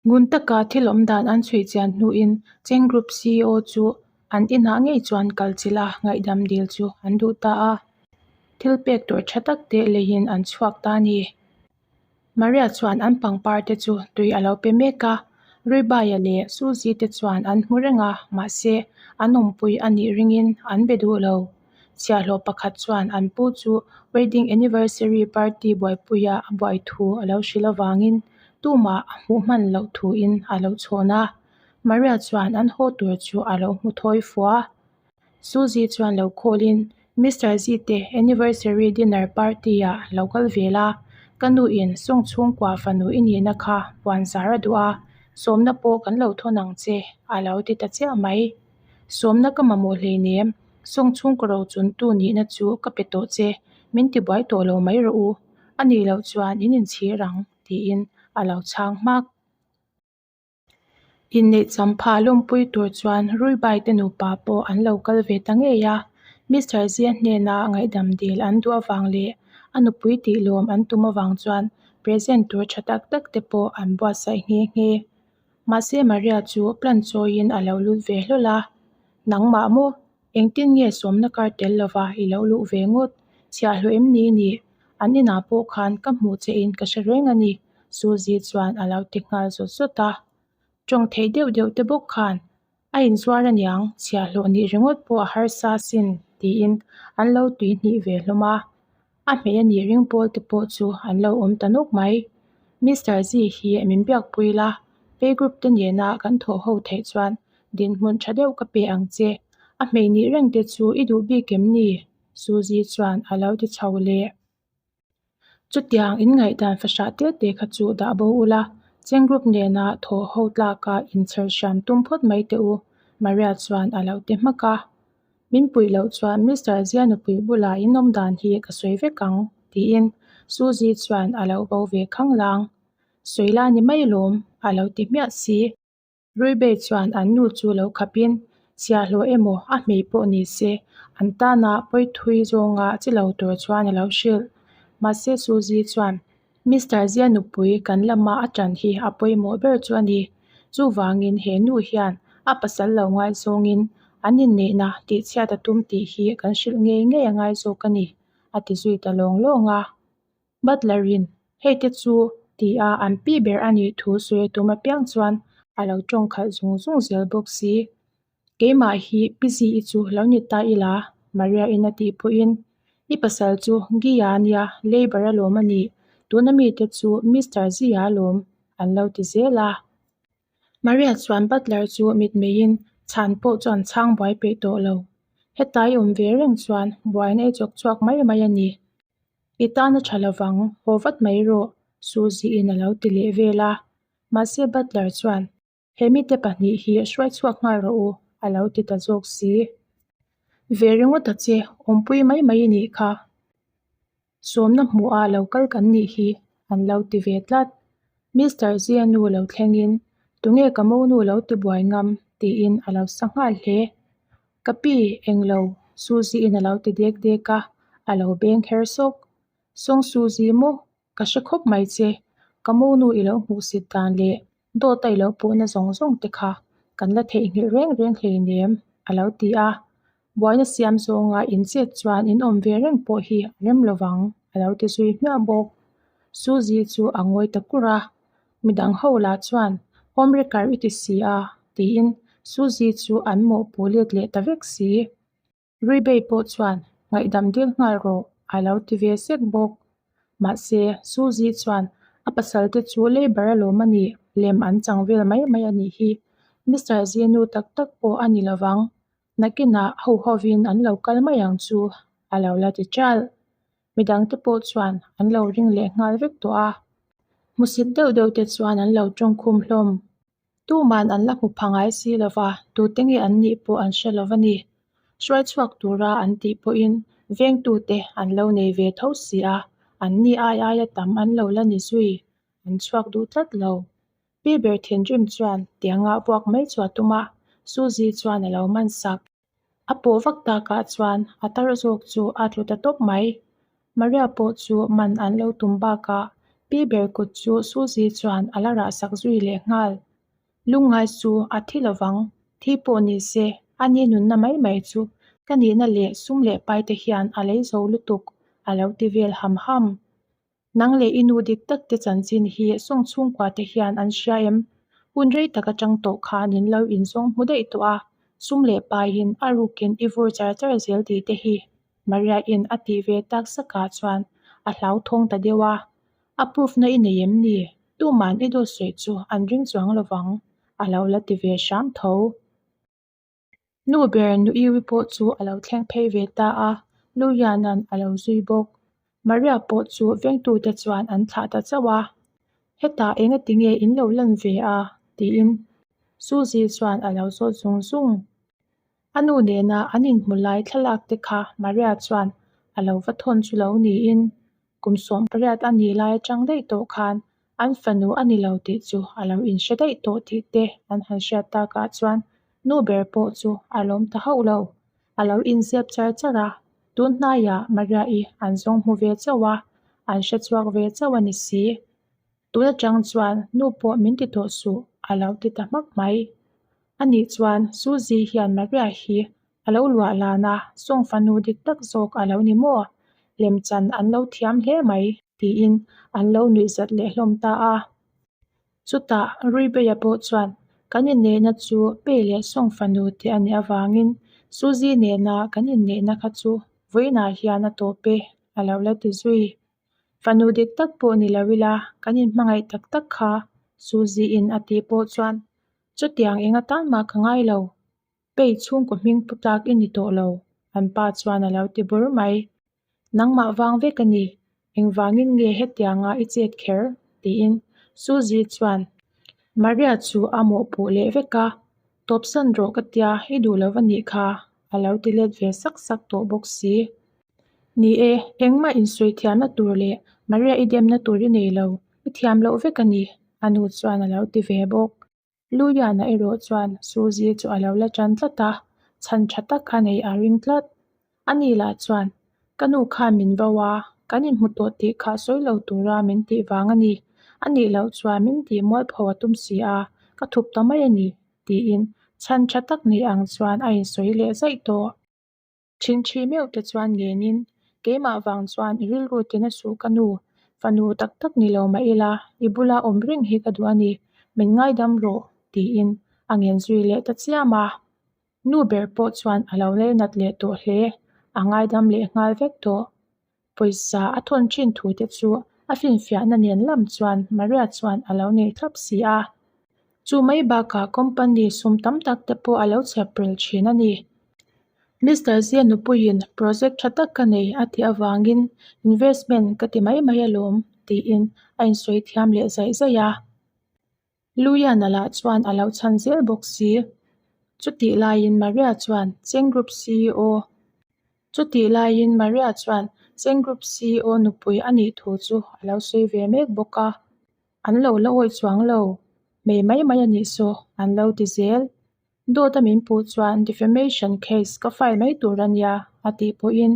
Ngun taka thil awm dan an chhui chian hnuin Cheng Group ceo chu an inah ngei chuan kal chilh a ngaihdam dil chu an duh ta a. Thil pek tur tha tak te leiin an chhuak ta a ni. Maria chuan an pangpar te chu tui a lo pe mek a, Ruibaia leh Suzy te chuan an hmu reng a, mahse an awmpui a nih ringin an be duh lo. Chhiahhlawh pakhat chuan an pu chu wedding anniversary party buaipuia a buai thu a lo hrilh avangin tumah a hmuh hman loh thuin a lo chhawn a. Maria chuan an haw tur chu a lo hmu thawi fua. Suzy chuan lo call in Mister Z te anniversary dinner party ah lo kal ve la, ka nu in sawng chhungkua fanu i nihna kha puan zar a duh a, sawmna pawh kan lo thawn ang che a lo ti ta chiah mai. Sawmna ka mamawh hleinem, sawng chhungkaw rochun tu nihna chu ka pe tawh che, min ti buai tawh lo mai rawh u, a nih loh chuan in inchhir ang tiin a lo chhang hmak. Inneih champha lawmpui tur chuan Ruibai te nupa pawh an lo kal ve ta ngei a, Mister Zia hnena ngaihdam dil an duh avang leh a nupui tih lawm an tum avang chuan present tur tha tak tak te pawh an buatsaih nghe nghe. Mahse Maria chu plan chawiin a lo lut ve hlawl a, Nangmah maw? Engtin nge sawmna kar tel lova i lo luh ve ngawt? Chhiahhlawh em ni nih? An inah pawh khan ka hmuh che in ka hre reng a ni, Suzy chuan a lo ti nghal zawt zawt a. Tawng theih deuh deuh te bawk khan a inzuar aniang, chhiahhlawh nih ringawt pawh a harsa asin tiin an lo tuihnih ve hlawm a. A hmei a nih ring pawl te pawh chu an lo awm ta nawk mai. Mister Zi hi min biakpui la, pay group te nena kan thawh ho theih chuan dinhmun tha deuh ka pe ang che. A hmei nih reng te chu i duh bik em ni? Suzy chuan a lo ti chho leh. Chutiang in ngaihdan fahrah te te kha chu dah bo ula, Cheng group nena thawh ho tlaka inchher hram tum phawt mai teh u, Maria chuan a lo ti hmak a. Min puih loh chuan Mister Zia nupui bulah in awm dan hi ka sawi vek ang, tiin Suzy chuan a lo bo ve khanglang. Sawi la ni mai lawm, a lo ti hmiah si. Ruibei chuan an nu chu lo khapin, chhiahhlawh emaw a hmei pawh ni se, an tana pawi thui zawnga chi lo tur chuan a lo hrilh. Mahse Suzy chuan, Mister Zia nupui kan lama a ṭan hi a pawimawh ber chu a ni. Chuvangin he nu hian a pasal lo ngaizawngin an inneihna tihchhiat a tum tih hi kan hrilh ngei ngei a ngai zawk a ni, a ti zui ta lawng lawng a. Butler-in hei te chu ti a an pi ber a nih thu sawi a tum apiang chuan a lo tawng khalh zung zung zel bawk si. Keimah hi Pi Zi-i chu lo ni ta ila, Maria-in a tih pawhin, I pasal chu Gia nia, labour a lawm a nih, tuna mite chu Mister Zi-a lawm, an lo ti zel a. Maria chuan butler chu mitmeiin chhan pawh chuan chhang buai peih tawh lo. Hetai awm ve reng chuan buaina i chawk chhuak mai mai a ni. I tan a tha lovang, haw vat mai rawh, Suzy-in a lo ti leh vel a. Mahse butler chuan, He mite pahnih hi hruai chhuak nghal rawh u, a lo ti ta zawk si. Ve ringawt a che, awmpui mai mai i nih kha. Sawmna hmuh a lo kal kan nih hi, an lo ti ve tlat. Mister Zia nu lo thlengin, Tunge ka monu lo ti buai ngam? tiin a lo sa nghal hle. Ka pi, englo, Suzy-in a lo ti dek dek a, a lo beng her sawk. Sawng Suzy maw? Ka hre khawp mai che, ka monu i lo hmuhsit dan leh dawt a i lo puhna zawng zawng te kha kan la theihnghilh reng reng hleinem, a lo ti a. Buaina siam zawnga in chet chuan in awm ve reng pawh hi a rem lovang, a lo ti zui hmiah bawk. Suzy chu a ngawi ta kur a, midang ho lah chuan home wrecker i ti si a, tiin Suzy chu an mawhpuh let leh ta vek si. Ruibei pawh chuan ngaihdam dil nghal rawh a lo ti ve sek bawk. Mahse, Suzy chuan a pasal te chu labour a lawm a nih, lem an chang vel mai mai a nih hi. Mister Zinu tak tak pawh a ni lovang, nakinah ho hovin an lo kal mai ang chu a lo la ti ṭalh. Midang te pawh chuan an lo ring leh nghal vek tawh a, hmusit deuh deuh te chuan an lo tawngkhum hlawm. Tuman an la hmu pha ngai si lo va, tute nge an nih pawh an hre lo va ni. Hruai chhuak tura an tih pawhin vengtute an lo nei ve tho si a, an ni ai aia tam an lo la ni zui, an chhuak duh tlat lo. Pi ber thinrim chuan tianga vuak mai chu a tum a, Suzy chuan a lo man sak. A pawh vak takah chuan a tar zawk chu a tlu ta tawp mai. Maria pawh chu man an lo tum bakah Pi ber kut chu Suzy chuan a la rah sak zui leh nghal. Lungngai chu a thi lovang, thi pawh ni se, a ni nunna mai mai chu ka nihna leh sum leh pai te hian a lei zo lutuk, a lo ti vel ham ham. Nang leh i nu dik tak te chanchin hi sawng chhungkua te hian an hria em? Hun rei tak atang tawh khan in lo inzawng hmu daih tawh a, sum leh paiin a rukin i vur char char zel tih te hi Maria-in a tih ve tak sakah chuan a hlauthawng ta deuh a, A proof na i nei em ni? Tuman i dawt sawi chu an ring chuang lovang, a lo la ti ve hram tho. Nu ber nu Iwi pawh chu a lo thleng phei ve ta a, Luliana'n a lo zui bawk. Maria pawh chu vengtute chuan an thlah ta chauh a, Hetah engati nge in lo lan ve a? tiin Suzy chuan a lo zawt zung zung. A nu nena an inhmu lai thlalak te kha Maria chuan a lo va thawn chu lo niin kum 18 a nih lai atang daih tawh khan an fanu a ni lo tih chu a lo inhre daih tawh tih te an han hriat takah chuan nu ber pawh chu a lawm ta hauh lo. A lo inzep char char a, tun hnaiah Maria-i an zawng hmu ve chauh a, an hre chhuak ve chauh a ni si. Tun atang chuan nu pawh min ti tawh suh a lo ti ta hmak mai. Anih chuan Suzy hian Maria hi a lo luah lan a, sawng fanu dik tak zawk a lo ni maw? Lemchan an lo thiam hle mai tiin an lo nuihzat leh hlawm ta a. Chutah Ruibeia pawh chuan kan inneihna chu Pei leh sawng fanu te a nih avangin Suzy nena kan inneihna kha chu vawiinah hian a tawp e a lo la ti zui. Fanu dik tak pawh ni lo ila kan inhmangaih tak tak kha Suzy-in a tih pawh chuan Chutiang eng atan mah ka ngai lo, Pei chhungkaw hming pu tlak i ni tawh lo, an pa chuan a lo ti bur mai. Nangmah vang vek a ni, engvangin nge hetianga i chet kher? tiin Suzy chuan Maria chu a mawhpuh leh vek a, Tawpsan rawh ka tia, i duh lo va nih kha, a lo ti let ve sak sak tawh bawk si. Ni e, engmah insawi thiamna tur leh Maria i demna tur i nei lo, i thiam loh vek a ni, a nu chuan a lo ti ve bawk. Luliana erawh chuan Suzy chu a lo la tan tlat a, chhan tha tak a nei a ring tlat. Ani lah chuan, Ka nu khan min vo a, kan inhmu tawh tih kha sawi lo tura min tih vang a ni. A nih loh chuan min tih mualpho a tum si a, ka thup ta mai a ni, tiin chhan tha tak nei ang chuan a insawi leh zaih tawh. Thinthi meuh te chuan ngenin, Keimah vang chuan i rilru tina suh ka nu, fanu tak tak ni lo mah ila, i bula awm reng hi ka duh a ni, min ngaidam rawh, tiin a ngen zui leh ta chiam a. Nu ber pawh chuan a lo leinat leh tawh hle, a ngaidam leh nghal vek tawh. Pawisa a thawn thin thu te chu a finfiahna nen lam chuan Maria chuan a lo nei thlap si a. Chu mai bakah company sum tam tak te pawh a lo chheprel thin a ni. Mister Zia nupuiin project tha tak ka nei a tih avangin investment ka ti mai mai alawm tiin a insawi thiam leh zaih zaih a. Luiana lah chuan a lo chhan zel bawk si. Chutih laiin Maria chuan Cheng Group ceo Chutih laiin Maria chuan Cheng Group ceo nupui a nih thu chu a lo sawi ve mek bawk a. An lo la awih chuang lo, mei mai mai a nih saw an lo ti zel. Dawt a min puh chuan defamation case ka file mai tur a nia a tih pawhin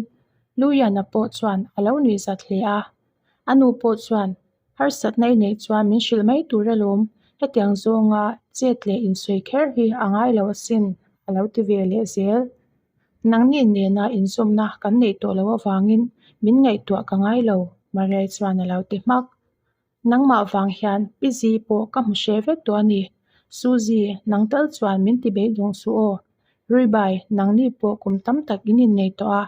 Luiana pawh chuan a lo nuihzat hle a. A nu pawh chuan harsatna i neih chuan min hrilh mai tur alawm, hetiang zawnga chet leh insawi kher hi a ngai lo asin a lo ti ve leh zel. Nangni nena inzawmna kan neih tawh loh avangin min ngaihtuah ka ngai lo Mariai chuan a lo ti hmak. Nangmah vang hian Pi Zi pawh ka hmu hre vek tawh a ni. Suzy, nang tal chuan min ti beidawng suh aw. Ruibai, nangni pawh kum tam tak in innei tawh a,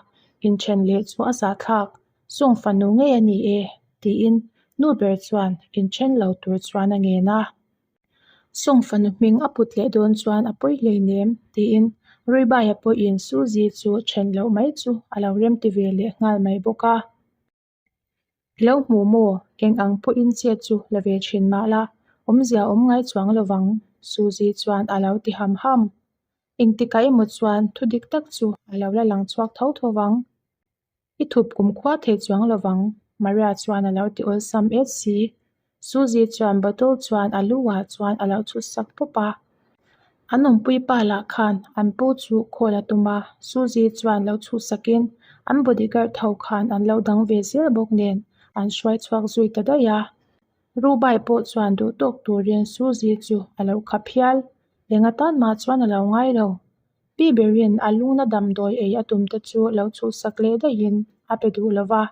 inthen leh chu a zahthlak. Sawng fanu ngei a ni e, tiin nu ber chuan inthen lo tur chuan a ngen a. Sawng fanu hming a put leh dawn chuan a pawi hleinem, tiin Ruibaia pawhin Suzy chu then loh mai chu a lo remti ve leh nghal mai bawk a. I lo hmu maw? Eng ang pawhin chet chu la ve thin mah la, awmzia awm ngai chuang lo vang, Suzy chuan a lo ti ham ham. Engtikah emaw chuan thu dik tak chu a lo la lang chhuak tho tho vang. I thup kum khua thei chuang lo vang, Maria chuan a lo ti awlsam et si. Suzy chuan bottle chuan a lu ah chuan a lo chhut sak pawp a. An awmpui pa lah khan an pu chu call a tum a, Suzy chuan lo chhut sakin an bodyguard ho khan an lo dang ve zel bawk nen an hruai chhuak zui ta daih a. Rubai pawh chuan duhtawk turin Suzy chu a lo khap hial. Eng atan mah chuan a lo ngai lo. Pi berin a lungna damdawi ei a tum te chu lo chhuhsak leh daihin a pe duh lo va.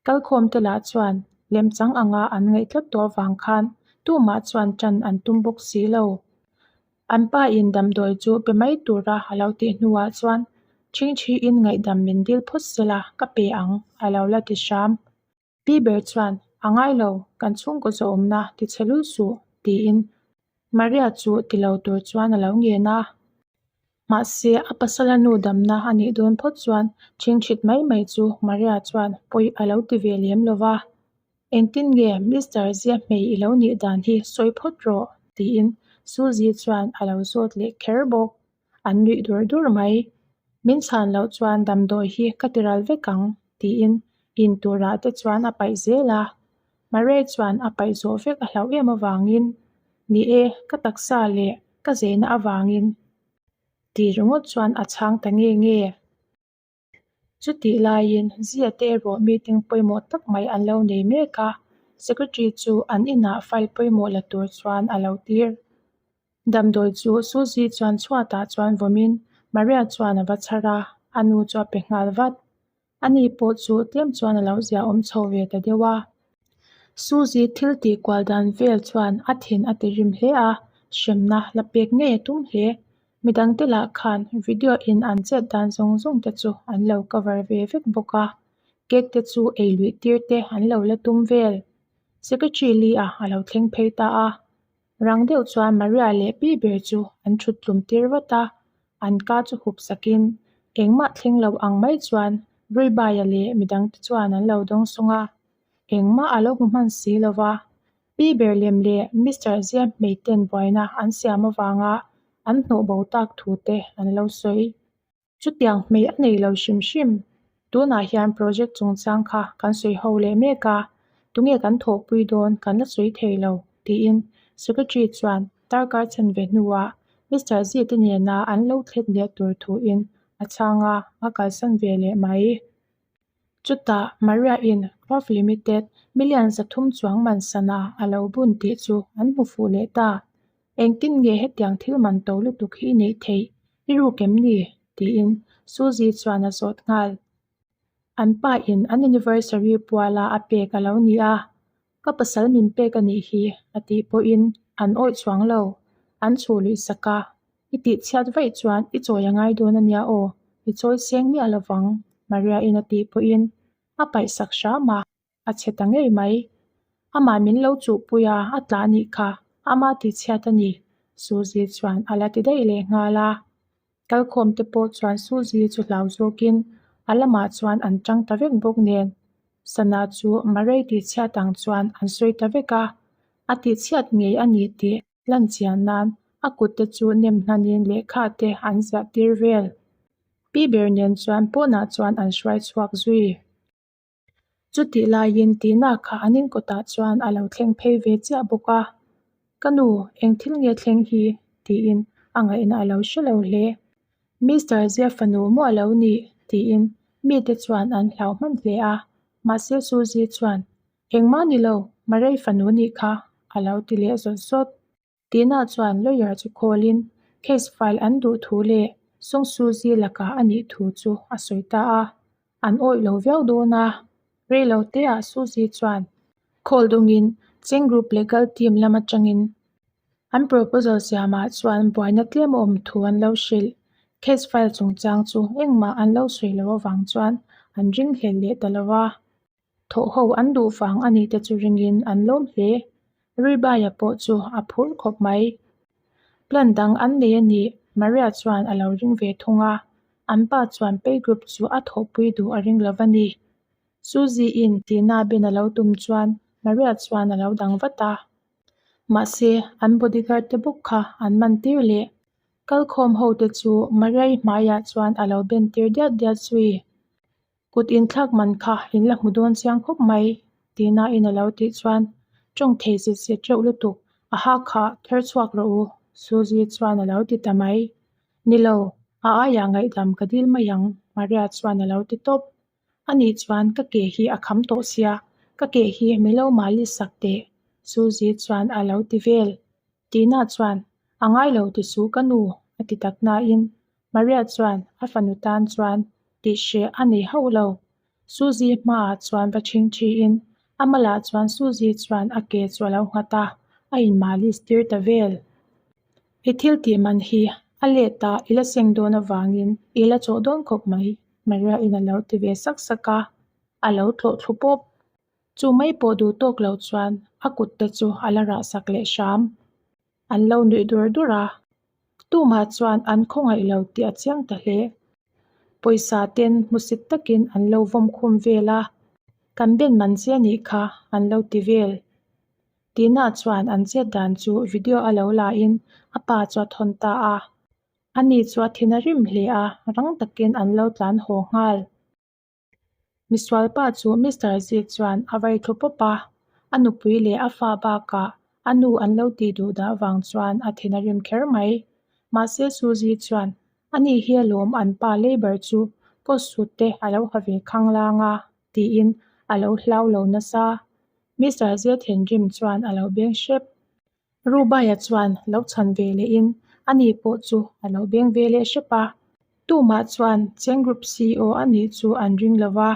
Kalkhawmte lah chuan lemchang anga an ngaih tlat tawh avang khan tumah chuan tan an tum bawk si lo. An pa in damdawi chu pe mai tura a lo tih hnuah chuan ṭhingṭhiin ngaihdam min dil phawt sela ka pe ang a lo la ti hram. Pi ber chuan, A ngai lo, kan chhungkaw zawhawmna ti chhe lul suh, tiin Maria chu ti lo tur chuan a lo ngen a. Mahse, a pasala nu damna a nih dawn phawt chuan ṭhingṭhit mai mai chu Maria chuan pawi a lo ti ve lem lo va. Engtin nge Mister Zia hmei i lo nih dan hi sawi phawt rawh, tiin Suzy chuan a lo zawt leh kher bawk. An nuih dur dur mai. Min chhan loh chuan damdawi hi ka ti ral vek ang, tiin in turah te chuan a paih zel a. Murray chuan a paih zawh vek a hlauh em avangin, Ni e, ka taksa leh ka zeina avangin, ti ringawt chuan a chhang ta nge nge. Chutih laiin Zia te erawh meeting pawimawh tak mai an lo nei mek a, Secretary chu an inah file pawimawh la tur chuan a lo tir. Damdawi chu Suzy chuan chhuatah chuan vawmin Maria chuan a va chhar a, a nu chu a pe nghal vat. Ani pawh chu tlem chuan a lo ziahawm chho ve ta deuh a. Suzy thil tih kual dan vel chuan a thin a ti rim hle a, hremna la pek ngei a tum hle. Midangte lah khan video in an chet dan zawng zawng te chu an lo cover ve vek bawk a, cake te chu ei luih tir te an lo la tum vel. Secretary Lee a a lo thleng phei ta a, rang deuh chuan Maria leh pi ber chu an thut tlum tir vat a, an ka chu hup sakin engmah thleng lo ang mai chuan Ruibaia leh midangte chuan an lo dawng sawng a, engmah a lo hmu hman si lo va. Pi ber lem leh Mister Zia hmeiten buaina an siam avanga an hnawh bo tak thu te an lo sawi. Chutiang hmei a nei lo hrim hrim. Tunah hian project chungchang kha kan sawi ho leh mek a, tunge kan thawhpui dawn kan la sawi thei lo, tiin Secretary chuan darkar chhan ve hnuah Mister Zia te nena an lo thlet leh tur thuin a chhang a, a kalsan ve leh mai. Chutah Maria-in Craft Limited million 300 chuang man sana a lo bun tih chu an hmu fuh leh ta. Engtin nge hetiang thil man to lutuk hi i neih theih? I ruk em ni? tiin Suzy chuan a zawt nghal. An pa in an anniversary puala a pek a lo ni a, Ka pasal min pek a nih hi a tih pawhin an awih chuang lo. An chhuh luih sak a, I tih chhiat vaih chuan i chawi a ngai dawn a nia aw, i chawi seng miah lo vang, Maria-in a tih pawhin a paih sak hram a, a chhe ta ngei mai. Amah min lo chuhpui a, a tla a nih kha, ama tih chhiat a ni, Suzy chuan a la ti daih leh nghal a. Kalkhawm te pawh chuan Suzy chu hlau zawkin a lamah chuan an tang ta vek bawk nen. Sana chu Murray tihchhiat ang chuan an sawi ta vek a, a tihchhiat ngei a ni tih lan chian nan a kut te chu nem hnanin lehkha te an ziah tir vel. Pi ber nen chuan pawnah chuan an hruai chhuak zui. Chutih laiin Tina kha an inkawtah chuan a lo thleng phei ve chiah bawk a, Ka nu, eng thil nge thleng hi? tiin a ngaihna a lo hre lo hle. Mister Zia fanu maw a lo nih? tiin mite chuan an hlau hman hle a, mahse Suzy chuan, Engmah ni lo, Marei fanu nih kha, a lo ti leh zawt zawt. Tina chuan lawyer chu call-in case file an duh thu leh Song Suzy lakah a nih thu chu a sawi ta a, an awih lo viau dawn a. Rei lo teah Suzy chuan call dawngin Cheng Group legal team lam atangin an proposal siamah chuan buaina tlem a awm thu an lo hrilh. Case file chungchang chu engmah an lo sawi loh avang chuan an ringhlel leh ta lo a. Thawh ho an duh vang a nih te chu ringin an lawm hle. Ruibaia pawh chu a phur khawp mai. Plan dang an nei a nih Maria chuan a lo ring ve thung a, an pa chuan pay group chu a thawhpui duh a ring lo va ni. Suzy-in Tina ben a lo tum chuan Maria chuan a lo dang vat a. Mahse, an bodyguard te bawk kha an man tir leh. Kalkhawm ho te chu Maria-i hmaiah chuan a lo ben tir diat diat zui. Kut inthlak man kha in la hmu dawn chiang khawp mai, Tina in a lo tih chuan tawng thei zet zet reuh lutuk, a ha kha kher chhuak rawh u, Suzy chuan a lo ti ta mai. Ni lo, a aiah ngaihdam ka dil mai ang, Maria chuan a lo ti tawp. Anih chuan ka ke hi a kham tawh sia, ka ke hi mi lo mali sak teh. Suzy chuan a lo ti vel. Tina chuan, A ngai lo ti suh ka nu, a ti tak nain Maria chuan a fanu tan chuan tih hreh a nei hauh lo. Suzy hmaah chuan va chhingchhiin a malah chuan Suzy chuan a ke chu a lo nghat a, a inmalis tir ta vel. I thil tih man hi a let a i la seng dawn avangin i la chawh dawn khawp mai, Maria in a lo ti ve sak sak a, a lo tlawh thlu pawp. Chu mai pawh duh tawk lo chuan a kut te chu a la rah sak leh hram. An lo nuih dur dur a, tumah chuan an khawngaih lo tih a chiang ta hle. Pawisa ten hmusit takin an lo vawm khum vel a, kan ben man che a nih kha an lo ti vel. Tina chuan an chet dan chu video a lo la in a pa chu a thawn ta a. Ani chu a thin a rim hle a, rang takin an lo tlan haw nghal. Misual pa chu Mister Zee chuan a vai thlu pawp a, a nupui leh a fa bakah a nu an lo tih duh dah vang chuan a thin a rim kher mai. Mahse Suzy chuan ani hi alawm an pa labour chu coat suit te a lo ha ve khanglang a tiin a lo hlau lo nasa. Mister Zee thinrim chuan a lo beng hrep. Rubaia chuan lo chhan ve lehin ani pawh chu a lo beng ve leh hrep a. Tumah chuan Cheng Group CEO a nih chu an ring lo va,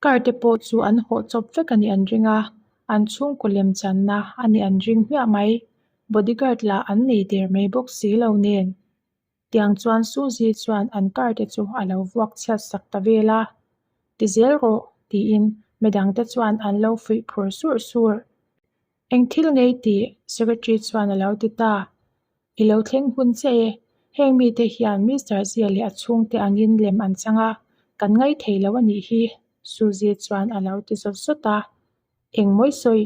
car te pawh chu an hawh chawp vek a nih an ring a, an chhungkaw lem channa a nih an ring hmiah mai. Bodyguard lah an nei der mai bawk si lo nen. Tiang chuan Suzy chuan an car te chu a lo vuak chhiat sak ta vel a, Ti zel rawh, tiin midangte chuan an lo fuih phur surh surh. Eng thil ngei tih Secretary chuan a lo ti ta. I lo thleng hun che e, heng mite hian Mister Zia leh a chhungte angin lem an chang a, kan ngaithei lo a nih hi, Suzy chuan a lo ti zawt zawt a. Eng mawi sawi,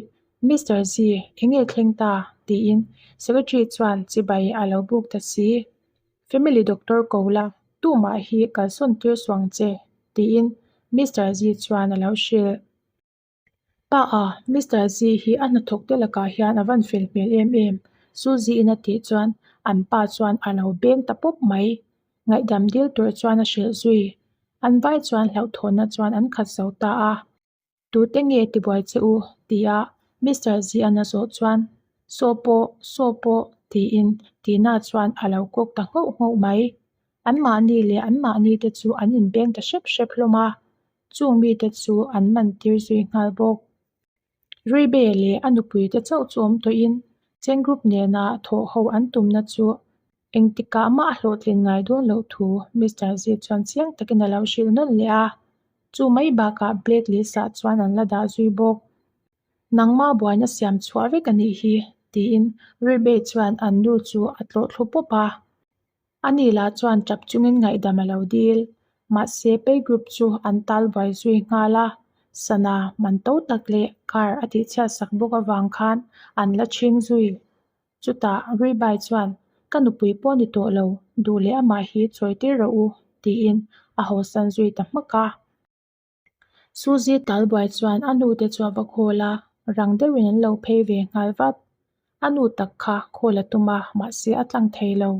Mister Zi, eng nge thleng ta? tiin Secretary chuan chibai a lo buk ta si. Family doctor ko la, tumah hi kalsawn tir suang che, tiin Mister Zi chuan a lo hrilh. Pa a, Mister Zi hi a hnathawk te lakah hian a van fel hmel em em, Suzy in a tih chuan an pa chuan a lo beng ta pawp mai. Ngaihdam dil tur chuan a hrilh zui. An vai chuan hlauhthawnna chuan an khat zo ta a. Tute nge tibuai che u? tia Mister Zi-an a zawh chuan Saw pawh, saw pawh tiin Tina chuan a lo kawk ta nghauh nghauh mai. Anmahni leh anmahni te chu an inbeng ta hrep hrep hlawm a, chung mite chu an man tir zui nghal bawk. Ruibe leh a nupui te chauh chu awm tawhin Cheng Group nena thawh ho an tumna chu Engtikah mah a hlawhtlin ngai dawn loh thu Mister Zee chuan chiang takin a lo hrilh nawn leh a, chu mai bakah black list ah chuan an la dah zui bawk. Nangmah buaina siam chhuah vek a nih hi, tiin Ruibei chuan an nu chu a tlawh thlu pawp a. Ani lah chuan tap chungin ngaihdam a lo dil. Mahse pay group chu an tal buai zui nghal a, sana man to tak leh car a tihchhiat sak bawk avang khan an la chhing zui. Chutah Ruibai chuan, Ka nupui pawh ni tawh lo, duh leh amah hi chawi tir rawh u, tiin a hawsan zui ta hmak a. Suzy talbuai chuan a nute chu a va khawl a, rang deuhin an lo phei ve nghal vat. A nu tak kha khawl a tum a, mahse a tlang thei lo.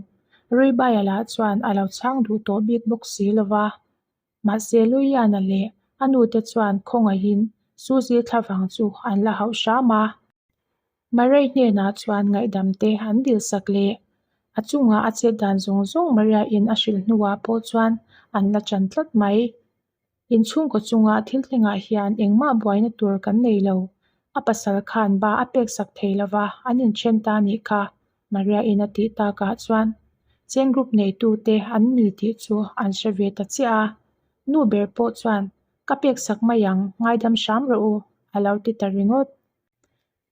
Ruibaia lah chuan a lo chhang duh tawh bik bawk si lo va. Mahse Luiana leh a nute chuan khawngaihin Suzy thlavang chu an la hauh hram a. Maria hnenah chuan ngaihdam te an dil sak leh a chungah a chet dan zawng zawng Maria in a hrilh hnuah pawh chuan an la chan tlat mai. Inchhungkaw chunga thil thlengah hian engmah buaina tur kan nei lo. A pasal khan ba a pek sak thei lova an inthen ta nih kha Maria in a tih takah chuan Cheng group neitute an ni tih chu an hre ve ta chiah a. Nu ber pawh chuan ka pek sak mai ang ngaidam hram rawh u a lo ti ta ringawt.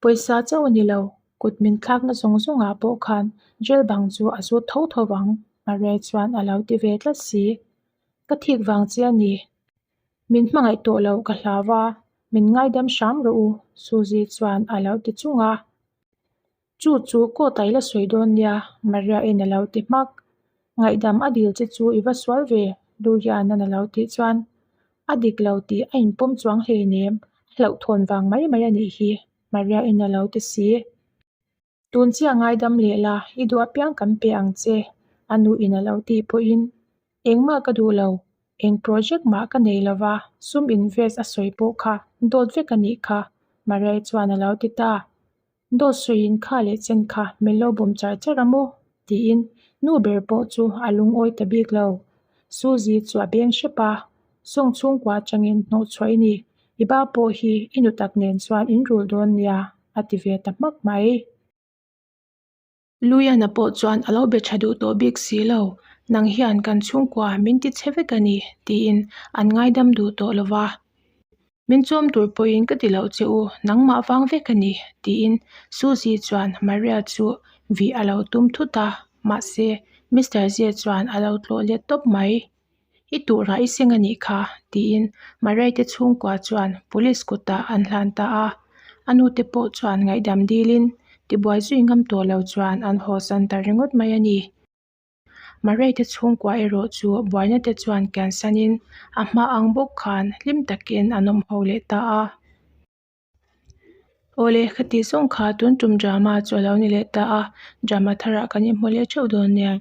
Pawisa chauh a ni lo, kut min thlakna zawng zawngah pawh khan jail bang chu a zut tho tho vang, Maria chuan a lo ti ve tlat si. Ka thik vang che a ni. Min hmangaih tawh lo ka hlau a, min ngaidam hram rawh u, Suzy chuan a lo ti chung a. Chu chu court ah i la sawi dawn nia, Maria in a lo ti hmak. Ngaihdam a dil che chu i va sual ve, Lurian-an a lo tih chuan a dik lo tih a inpawm chuang hleinem, a hlauhthawn vang mai mai a nih hi, Maria in a lo ti si. Tun chiah ngaidam leh la, i duh apiang kan pe ang che, a nu in a lo tih pawhin Engmah ka duh lo, eng project mah ka nei lova, sum invest a sawi pawh kha dawt vek a nih kha, Maria chuan a lo ti ta. Dawt sawiin kha leh chen kha min lo bawm char char a maw? tiin nu ber pawh chu a lungawi ta bik lo. Suzy chu a beng hrep a, Sawng chhungkua atangin hnawhchhuah i ni, i ba pawh hi i nu tak nen chuan in rul dawn nia, a ti ve ta hmak mai. Luiana pawh chuan a lo be tha duh tawh bik si lo, Nang hian kan chhungkua min ti chhe vek a ni, tiin an ngaidam duh tawh lo va. Min chawm tur pawhin ka ti loh che u, nangmah vang vek a ni, tiin Suzy chuan Maria chu vih a lo tum thut a, mahse Mister Zia chuan a lo tlawh let tawp mai. I turah i seng a nih kha, tiin Maria te chhungkua chuan police kutah an hlan ta a. A nute pawh chuan ngaihdam dilin tibuai zui ngam tawh lo chuan an hawsan ta ringawt mai a ni. Maria te chhungkua erawh chu buaina te chuan kiansanin a hma ang bawk khan hlim takin an awm ho leh ta a. Awle, khati zawng kha tun tum drama chu a lo ni leh ta a, drama tharah kan inhmu leh theuh dawn nia.